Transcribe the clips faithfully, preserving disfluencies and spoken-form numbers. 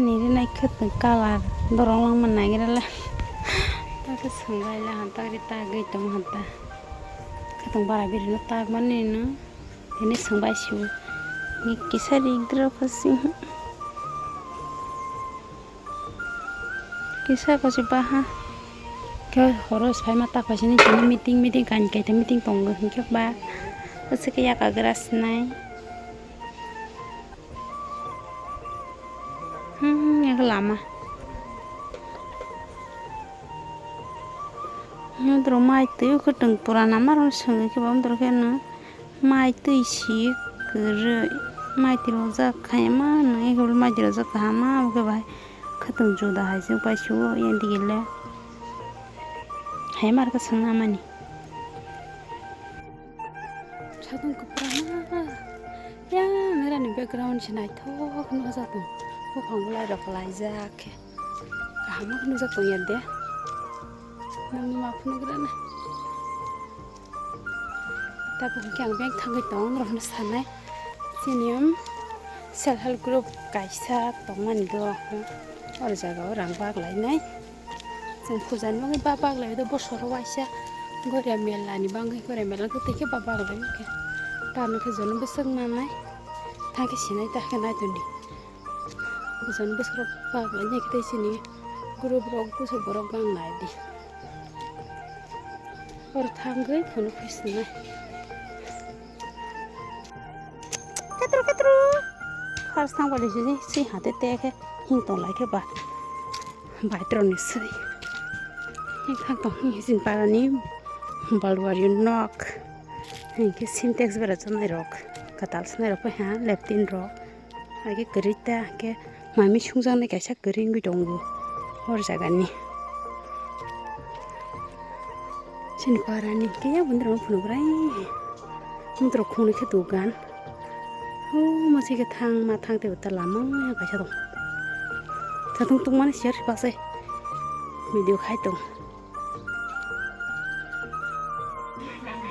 Ni rinai khwtwng colour dorong langma naigra le. Ta khe swngbai le han ta ri ta gwi tong han ta. Khwtwng bara biri no ta mani no. Tini swngbai si bo. Ni kisa ri gro pha si. Kisa ko si ba ha. Khe horo sai ma ta kha sini sini meeting meeting kan kai ta meeting tong go hinkhe ba. Aswk ya ka gra sinai. Hmm, ya lama. Nodro mai twi kwtwng pura nama rok swngwi khe bo wngdor khe no mai twi si kwrwi mai twi rojak khaima no eko mai twi rojak kahama obo khe bahai kwtwng juda hai se pai suo yang digile hai mar khe swngna mani. Satung kwbangma ya merani background se naithok nukjak tongo. Buphang bolai rok laijak khe kaham khe nukjak tong ya de. Nangni ma phunuk rana. Tabuk hwnkhe ang bank thangwi tongo norokno sanai. Chini self help group kaisa tongmani do. Oro jaga o rang bak lainai. Chwng puja ni bagwi ba bak lai do bosoro waisa Goria mela ni bagwi Goria mela kwtwi khe ba bak lai khe. Tamo khe jono bwswk manai thang khe sinai ta khe nai tongdi. Bwswk bwswk bak lai khe tei chini group rok bwswk borok bang nai di. Oro thangwi phunuk khe sinai. Katru katru. First thang bali sini si hate te khe hing tong lai khe ba. Baitroni swi. Hing thang tong hing sin parani balwari nok. Hing khe Sintex bera chonai rok. Katal sanai rok pai ha leptin rok. Age kwrwi ta khe mami sungjaknai kaisa kwrwi wngwi tongo hor jagani. Chini parani khe bondrok phunukrai. Bondrok khungni khe dogan. Ho masi khe thang ma thang tei ta lama kaisa tong. Satung tungmani share bakse video khai tong.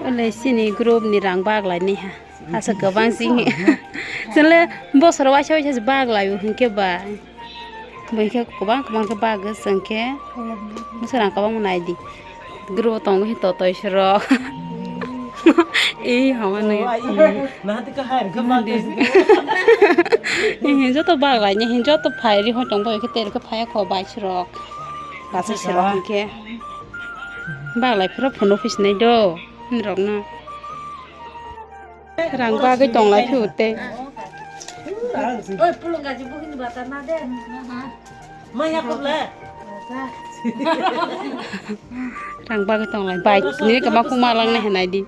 Ole sini group ni rang bak lai ni ha. Asa kwbang sing. Sele bosor waisa waisa se bak lai hinkhe ba. Bo hinkhe kwbang kwbang khe bak swng khe. Bosor rang kwbang nai di. Group tongo hi totoi sero. Ei hama nai. Joto bak lai ni hin joto phai ri hoi tong bo khe tel khe phai kho bai sero. Basa sero hinkhe. Bak lai phuru phunuk phi sinai do, nirokno. Rang bagwi tong lai phiu tei. Oi, pulung gaji buhini bata na de. Maya kobla. Rang bagwi tong lai. Bai, nini kama kuma lang nai hanai di.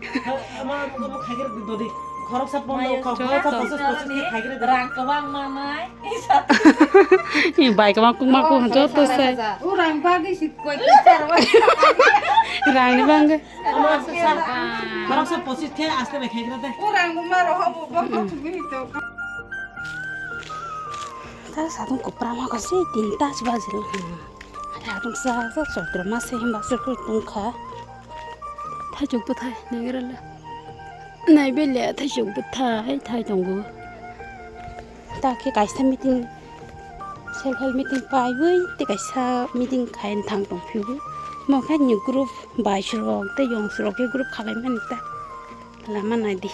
Ama, ama khaikir dodi. Khoroksa pondo, khoroksa pochis, pochis khaikir dodi. Rang kwbang manai. Ih, bai kwbang kuk ma kuk joto sai. Urang bagwi si koi kisar wa. Rang ni bangwi. Khoroksa pochis khe aste bai khaikra de. Urang ma ro hobo bo thugwi to. Ta satung kopra ma ko se tinta si bajil. Ada atung sa sa sotro ma se him ba se ko tungkha. Thaichuk bwthai naigra le. Naibe le thaichuk bwthai thai tongo. Ta khe kaisa meeting, self help meeting paiwi tei kaisa meeting khai thang tong phio. Mo khe ni group bai surok tei yong surok khe group khalai mani ta lama nai di.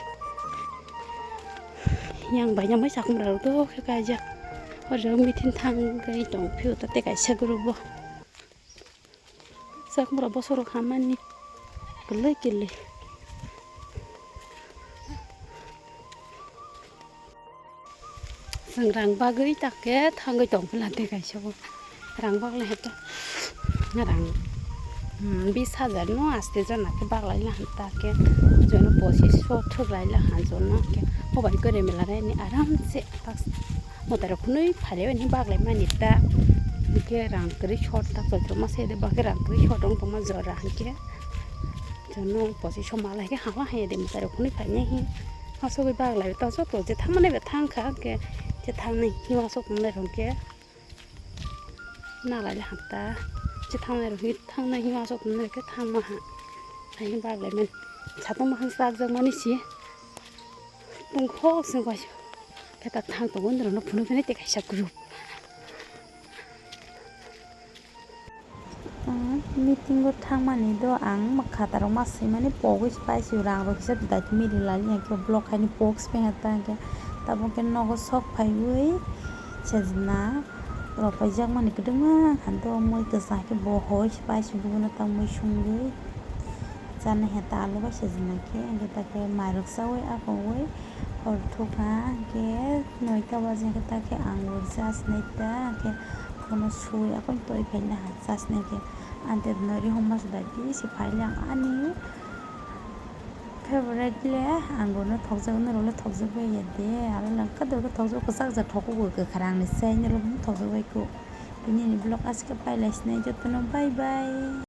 Yang bai yang bai sakhum rok do khe kaijak. Oro meeting thang gai tong phio ta tei kaisa group bo. Chakmura bosorok hamani kwlwi kwlwi. Chwng rang bagwi ta khe thangwi tong phila de kaisa bo. Rang baglai hwnkhe rang, hmm, bis hajar no aste jona khe baglai la hwn ta khe jono pochis so thwk lai la hwn jono khe pobai kore mela raini aram se. Mwtai rok khwnwi phailaibani baglai mani ta. Hwnkhe rang kwrwi short ta chwltwma se de, bakhe rang kwrwi short wng tongma jora hwnkhe. Chwngno pochis so mala hwnkhe hama haya de mwtai rok khwnwi phainai hi. Aswkwi baglai ta joto je thangmani bai thangkha hwnkhe je thangnai hi aswk wngnai rok hwnkhe. Nalai le hanta je thangnai rok hwnkhe thangnai hi aswk wngnai khe thangma ha. Hai baglai mani satung ma hwn chakjak mani si. Tongkho se kaisa khe ta thang tongo, norokno phunuk phunai tei kaisa group. Meeting o thangmani do ang khatarok ma swimani pogwi se paisio, rang rok kisa dati mili lali hwnkhe block haini pok se painha ta hwnkhe tabuk khe nogo sok phaiwi sejna rok paijak mani kwdwma khan do mui kwchang khe bo hoi se paisio buino ta mui sungwi chana hwnkhe ta alu bai sejna khe hwnkhe ta khe mairok chaui akowi hor thukha hwnkhe noita baji hwnkhe ta khe ang bo chasnai ta hwnkhe bono sui akoini toi phaina ha chasnai khe. Ante nori homa se bai twi se phai le ang ani favorite le ang bono thokjak norok le thokjak bai ya de aro lang kadok khe thokjak kwchak jak thokgo kwkha rang ni chai norok thokjak bai kho. Tini ni vlog aswk khe pai lai sinai jotono bye bye.